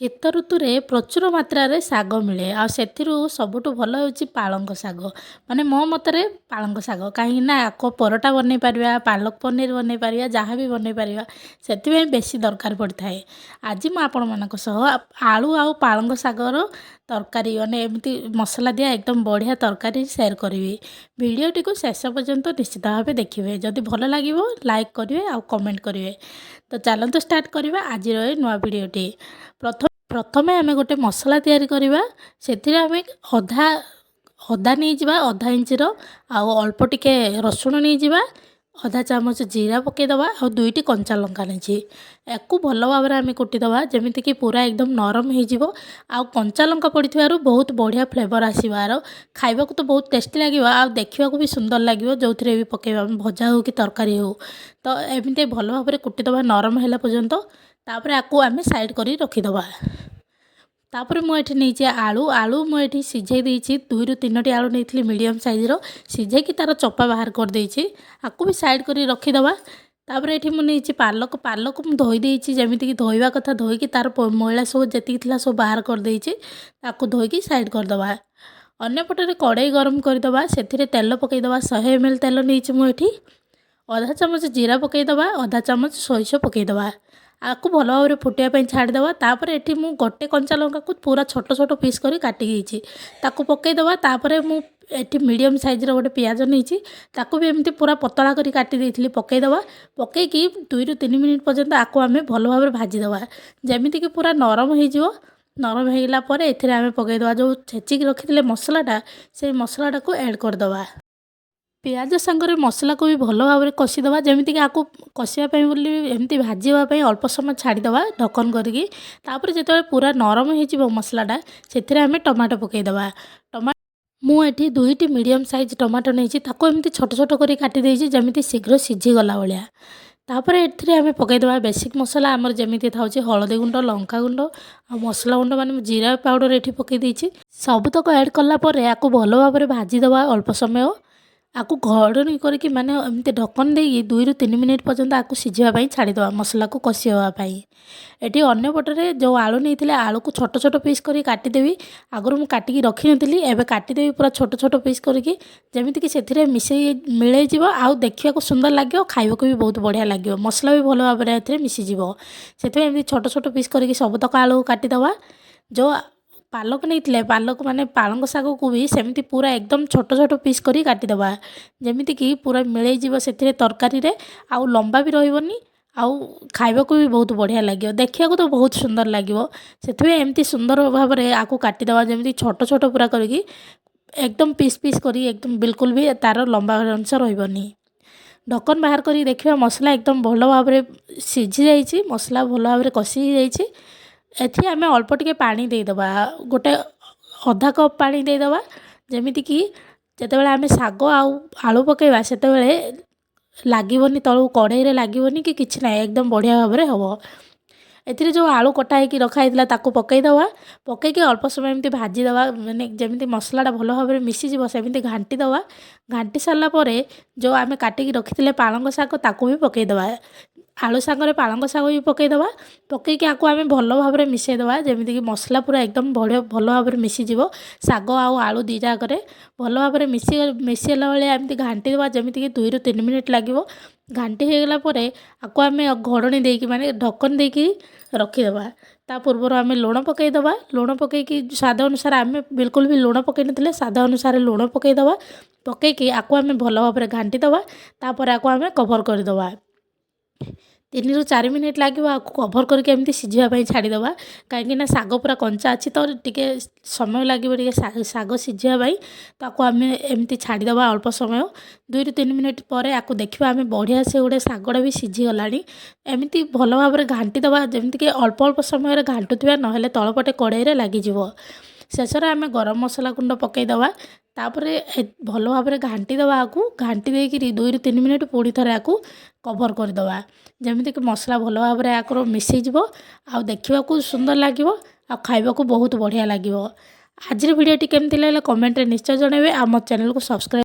ଶୀତ ଋତୁରେ ପ୍ରଚୁର ମାତ୍ରାରେ ଶାଗ ମିଳେ, ଆଉ ସେଥିରୁ ସବୁଠୁ ଭଲ ହେଉଛି ପାଳଙ୍ଗ ଶାଗ। ମାନେ ମୋ ମତରେ ପାଳଙ୍ଗ ଶାଗ, କାହିଁକିନା ଆକୁ ପରଟା ବନେଇ ପାରିବା, ପାଲକ ପନିର ବନେଇ ପାରିବା, ଯାହା ବି ବନେଇ ପାରିବା, ସେଥିପାଇଁ ବେଶୀ ଦରକାର ପଡ଼ିଥାଏ। ଆଜି ମୁଁ ଆପଣମାନଙ୍କ ସହ ଆଳୁ ଆଉ ପାଳଙ୍ଗ ଶାଗର ତରକାରୀ, ମାନେ ଏମିତି ମସଲା ଦିଆ ଏକଦମ ବଢ଼ିଆ ତରକାରୀ ସେୟାର କରିବି। ଭିଡ଼ିଓଟିକୁ ଶେଷ ପର୍ଯ୍ୟନ୍ତ ନିଶ୍ଚିତ ଭାବେ ଦେଖିବେ। ଯଦି ଭଲ ଲାଗିବ ଲାଇକ୍ କରିବେ ଆଉ କମେଣ୍ଟ କରିବେ। ତ ଚାଲନ୍ତୁ ଷ୍ଟାର୍ଟ କରିବା ଆଜିର ଏ ନୂଆ ଭିଡ଼ିଓଟି। ପ୍ରଥମେ ଆମେ ଗୋଟେ ମସଲା ତିଆରି କରିବା। ସେଥିରେ ଆମେ ଅଦା ନେଇଯିବା, ଅଧା ଇଞ୍ଚର, ଆଉ ଅଳ୍ପ ଟିକେ ରସୁଣ ନେଇଯିବା, ଅଧା ଚାମଚ ଜିରା ପକାଇଦେବା ଆଉ 2ଟି କଞ୍ଚା ଲଙ୍କା ନେଇଛି। ୟାକୁ ଭଲ ଭାବରେ ଆମେ କୁଟିଦେବା, ଯେମିତିକି ପୁରା ଏକଦମ ନରମ ହେଇଯିବ। ଆଉ କଞ୍ଚା ଲଙ୍କା ପଡ଼ିଥିବାରୁ ବହୁତ ବଢ଼ିଆ ଫ୍ଲେଭର୍ ଆସିବ ଆର। ଖାଇବାକୁ ତ ବହୁତ ଟେଷ୍ଟି ଲାଗିବ ଆଉ ଦେଖିବାକୁ ବି ସୁନ୍ଦର ଲାଗିବ, ଯେଉଁଥିରେ ବି ପକାଇବା ଆମେ, ଭଜା ହେଉ କି ତରକାରୀ ହେଉ। ତ ଏମିତି ଭଲ ଭାବରେ କୁଟିଦେବା ନରମ ହେଲା ପର୍ଯ୍ୟନ୍ତ। ତାପରେ ଆକୁ ଆମେ ସାଇଡ଼୍ କରି ରଖିଦେବା। ତାପରେ ମୁଁ ଏଠି ନେଇଛି ଆଳୁ। ଆଳୁ ମୁଁ ଏଠି ସିଝେଇ ଦେଇଛି, 2ରୁ 3ଟି ଆଳୁ ନେଇଥିଲି ମିଡ଼ିୟମ୍ ସାଇଜ୍ର, ସିଝେଇକି ତା'ର ଚୋପା ବାହାର କରିଦେଇଛି। ଆକୁ ବି ସାଇଡ଼୍ କରି ରଖିଦେବା। ତାପରେ ଏଠି ମୁଁ ନେଇଛି ପାଲକ। ପାଲକ ମୁଁ ଧୋଇ ଦେଇଛି, ଯେମିତିକି ଧୋଇବା କଥା ଧୋଇକି ତା'ର ମଇଳା ସବୁ ଯେତିକି ଥିଲା ସବୁ ବାହାର କରିଦେଇଛି। ତାକୁ ଧୋଇକି ସାଇଡ଼୍ କରିଦେବା। ଅନ୍ୟପଟରେ କଡ଼େଇ ଗରମ କରିଦେବା, ସେଥିରେ ତେଲ ପକାଇଦେବା। 100 ଏମ୍ ଏଲ୍ ତେଲ ନେଇଛି ମୁଁ ଏଠି। ଅଧା ଚାମଚ ଜିରା ପକାଇଦେବା, ଅଧା ଚାମଚ ସୋରିଷ ପକାଇଦେବା। ଆକୁ ଭଲ ଭାବରେ ଫୁଟିବା ପାଇଁ ଛାଡ଼ିଦେବା। ତାପରେ ଏଠି ମୁଁ ଗୋଟେ କଞ୍ଚା ଲଙ୍କାକୁ ପୁରା ଛୋଟ ଛୋଟ ପିସ୍ କରି କାଟି ଦେଇଛି, ତାକୁ ପକାଇଦେବା। ତାପରେ ମୁଁ ଏଠି ମିଡ଼ିୟମ୍ ସାଇଜ୍ର ଗୋଟେ ପିଆଜ ନେଇଛି, ତାକୁ ବି ଏମିତି ପୁରା ପତଳା କରି କାଟି ଦେଇଥିଲି, ପକାଇଦେବା। ପକାଇକି 2ରୁ 3 ମିନିଟ୍ ପର୍ଯ୍ୟନ୍ତ ଆକୁ ଆମେ ଭଲ ଭାବରେ ଭାଜିଦେବା, ଯେମିତିକି ପୁରା ନରମ ହେଇଯିବ। ନରମ ହେଇଗଲା ପରେ ଏଥିରେ ଆମେ ପକାଇଦେବା ଯେଉଁ ଛେଚିକି ରଖିଥିଲେ ମସଲାଟା, ସେଇ ମସଲାଟାକୁ ଆଡ଼୍ କରିଦେବା। ପିଆଜ ସାଙ୍ଗରେ ମସଲାକୁ ବି ଭଲ ଭାବରେ କଷିଦେବା, ଯେମିତିକି ଆକୁ କଷିବା ପାଇଁ ବୋଲି ଏମିତି ଭାଜିବା ପାଇଁ ଅଳ୍ପ ସମୟ ଛାଡ଼ିଦେବା ଢକ୍କନ କରିକି। ତାପରେ ଯେତେବେଳେ ପୁରା ନରମ ହେଇଯିବ ମସଲାଟା, ସେଥିରେ ଆମେ ଟମାଟୋ ପକାଇଦେବା। ମୁଁ ଏଠି 2ଟି ମିଡ଼ିୟମ୍ ସାଇଜ୍ ଟମାଟୋ ନେଇଛି, ତାକୁ ଏମିତି ଛୋଟ ଛୋଟ କରି କାଟି ଦେଇଛି, ଯେମିତି ଶୀଘ୍ର ସିଝିଗଲା ଭଳିଆ। ତାପରେ ଏଥିରେ ଆମେ ପକାଇଦେବା ବେସିକ୍ ମସଲା ଆମର ଯେମିତି ଥାଉଛି, ହଳଦୀ ଗୁଣ୍ଡ, ଲଙ୍କା ଗୁଣ୍ଡ ଆଉ ମସଲା ଗୁଣ୍ଡ, ମାନେ ମୁଁ ଜିରା ପାଉଡ଼ର ଏଠି ପକାଇ ଦେଇଛି। ସବୁତକ ଆଡ଼୍ କଲା ପରେ ଆକୁ ଭଲ ଭାବରେ ଭାଜିଦେବା ଅଳ୍ପ ସମୟ। ଆକୁ ଘୋଡ଼ଣୀ କରିକି, ମାନେ ଏମିତି ଢକ୍କନ ଦେଇକି 2ରୁ 3 ମିନିଟ୍ ପର୍ଯ୍ୟନ୍ତ ଆକୁ ସିଝିବା ପାଇଁ ଛାଡ଼ିଦେବା, ମସଲାକୁ କଷି ହେବା ପାଇଁ। ଏଠି ଅନ୍ୟପଟରେ ଯେଉଁ ଆଳୁ ନେଇଥିଲେ, ଆଳୁକୁ ଛୋଟ ଛୋଟ ପିସ୍ କରି କାଟିଦେବି। ଆଗରୁ ମୁଁ କାଟିକି ରଖିନଥିଲି, ଏବେ କାଟିଦେବି ପୁରା ଛୋଟ ଛୋଟ ପିସ୍ କରିକି, ଯେମିତିକି ସେଥିରେ ମିଶେଇ ମିଳେଇଯିବ ଆଉ ଦେଖିବାକୁ ସୁନ୍ଦର ଲାଗିବ, ଖାଇବାକୁ ବି ବହୁତ ବଢ଼ିଆ ଲାଗିବ, ମସଲା ବି ଭଲ ଭାବରେ ଏଥିରେ ମିଶିଯିବ। ସେଥିପାଇଁ ଏମିତି ଛୋଟ ଛୋଟ ପିସ୍ କରିକି ସବୁତକ ଆଳୁକୁ କାଟିଦେବା। ଯେଉଁ ପାଲକ ନେଇଥିଲେ, ପାଲକ ମାନେ ପାଳଙ୍ଗ ଶାଗକୁ ବି ସେମିତି ପୁରା ଏକଦମ ଛୋଟ ଛୋଟ ପିସ୍ କରି କାଟିଦେବା, ଯେମିତିକି ପୁରା ମିଳେଇଯିବ ସେଥିରେ ତରକାରୀରେ, ଆଉ ଲମ୍ବା ବି ରହିବନି ଆଉ ଖାଇବାକୁ ବି ବହୁତ ବଢ଼ିଆ ଲାଗିବ, ଦେଖିବାକୁ ତ ବହୁତ ସୁନ୍ଦର ଲାଗିବ। ସେଥିପାଇଁ ଏମିତି ସୁନ୍ଦର ଭାବରେ ଆକୁ କାଟିଦେବା, ଯେମିତି ଛୋଟ ଛୋଟ ପୁରା କରିକି ଏକଦମ ପିସ୍ ପିସ୍ କରି, ଏକଦମ ବିଲକୁଲ ବି ତା'ର ଲମ୍ବା ଅଂଶ ରହିବନି। ଢକ୍କନ ବାହାର କରିକି ଦେଖିବା, ମସଲା ଏକଦମ ଭଲ ଭାବରେ ସିଝି ଯାଇଛି, ମସଲା ଭଲ ଭାବରେ କଷି ହେଇଯାଇଛି। ଏଠି ଆମେ ଅଳ୍ପ ଟିକେ ପାଣି ଦେଇଦେବା, ଗୋଟେ ଅଧା କପ୍ ପାଣି ଦେଇଦେବା, ଯେମିତିକି ଯେତେବେଳେ ଆମେ ଶାଗ ଆଉ ଆଳୁ ପକାଇବା ସେତେବେଳେ ଲାଗିବନି, ତଳକୁ କଢ଼େଇରେ ଲାଗିବନି କି କିଛି ନାହିଁ, ଏକଦମ ବଢ଼ିଆ ଭାବରେ ହେବ। ଏଥିରେ ଯେଉଁ ଆଳୁ କଟା ହେଇକି ରଖା ହେଇଥିଲା ତାକୁ ପକାଇଦେବା। ପକାଇକି ଅଳ୍ପ ସମୟ ଏମିତି ଭାଜିଦେବା, ମାନେ ଯେମିତି ମସଲାଟା ଭଲ ଭାବରେ ମିଶିଯିବ ସେମିତି ଘାଣ୍ଟି ଦେବା। ଘାଣ୍ଟି ସାରିଲା ପରେ ଯେଉଁ ଆମେ କାଟିକି ରଖିଥିଲେ ପାଳଙ୍ଗ ଶାଗ ତାକୁ ବି ପକାଇଦେବା। ଆଳୁ ସାଙ୍ଗରେ ପାଳଙ୍ଗ ଶାଗ ବି ପକାଇଦେବା। ପକାଇକି ଆକୁ ଆମେ ଭଲ ଭାବରେ ମିଶାଇଦେବା, ଯେମିତିକି ମସଲା ପୁରା ଏକଦମ ବଢ଼ିଆ ଭଲ ଭାବରେ ମିଶିଯିବ। ଶାଗ ଆଉ ଆଳୁ ଦୁଇଟା ଯାକରେ ଭଲ ଭାବରେ ମିଶିଗଲା ଭଳିଆ ଏମିତି ଘାଣ୍ଟିଦେବା, ଯେମିତିକି 2ରୁ 3 ମିନିଟ୍ ଲାଗିବ। ଘାଣ୍ଟି ହେଇଗଲା ପରେ ଆକୁ ଆମେ ଘୋଡ଼ଣୀ ଦେଇକି, ମାନେ ଢକ୍କନ ଦେଇକି ରଖିଦେବା। ତା ପୂର୍ବରୁ ଆମେ ଲୁଣ ପକାଇଦେବା। ଲୁଣ ପକାଇକି ସ୍ୱାଦ ଅନୁସାରେ, ଆମେ ବିଲକୁଲ ବି ଲୁଣ ପକାଇ ନଥିଲେ, ସ୍ୱାଦ ଅନୁସାରେ ଲୁଣ ପକାଇଦେବା। ପକାଇକି ଆକୁ ଆମେ ଭଲ ଭାବରେ ଘାଣ୍ଟିଦେବା। ତାପରେ ଆକୁ ଆମେ କଭର୍ କରିଦେବା। 3ରୁ 4 ମିନିଟ୍ ଲାଗିବ। ଆକୁ କଭର୍ କରିକି ଏମିତି ସିଝିବା ପାଇଁ ଛାଡ଼ିଦେବା, କାହିଁକିନା ଶାଗ ପୁରା କଞ୍ଚା ଅଛି ତ ଟିକେ ସମୟ ଲାଗିବ ଟିକେ ଶାଗ ସିଝିବା ପାଇଁ। ତାକୁ ଆମେ ଏମିତି ଛାଡ଼ିଦେବା ଅଳ୍ପ ସମୟ। 2ରୁ 3 ମିନିଟ୍ ପରେ ଆକୁ ଦେଖିବା ଆମେ, ବଢ଼ିଆ ସେ ଗୋଟେ ଶାଗଟା ବି ସିଝିଗଲାଣି। ଏମିତି ଭଲ ଭାବରେ ଘାଣ୍ଟିଦେବା, ଯେମିତିକି ଅଳ୍ପ ଅଳ୍ପ ସମୟରେ ଘାଣ୍ଟୁଥିବା, ନହେଲେ ତଳପଟେ କଡ଼େଇରେ ଲାଗିଯିବ। ଶେଷରେ ଆମେ ଗରମ ମସଲା ଗୁଣ୍ଡ ପକାଇଦେବା। ତାପରେ ଭଲ ଭାବରେ ଘାଣ୍ଟିଦେବା ଆକୁ। ଘାଣ୍ଟି ଦେଇକିରି 2ରୁ 3 ମିନିଟ୍ ପୁଣି ଥରେ ଆକୁ କଭର୍ କରିଦେବା, ଯେମିତିକି ମସଲା ଭଲ ଭାବରେ ଆକର ମିଶିଯିବ ଆଉ ଦେଖିବାକୁ ସୁନ୍ଦର ଲାଗିବ ଆଉ ଖାଇବାକୁ ବହୁତ ବଢ଼ିଆ ଲାଗିବ। ଆଜିର ଭିଡ଼ିଓଟି କେମିତି ଲାଗିଲା କମେଣ୍ଟରେ ନିଶ୍ଚୟ ଜଣାଇବେ ଆଉ ମୋ ଚ୍ୟାନେଲକୁ ସବସ୍କ୍ରାଇବ୍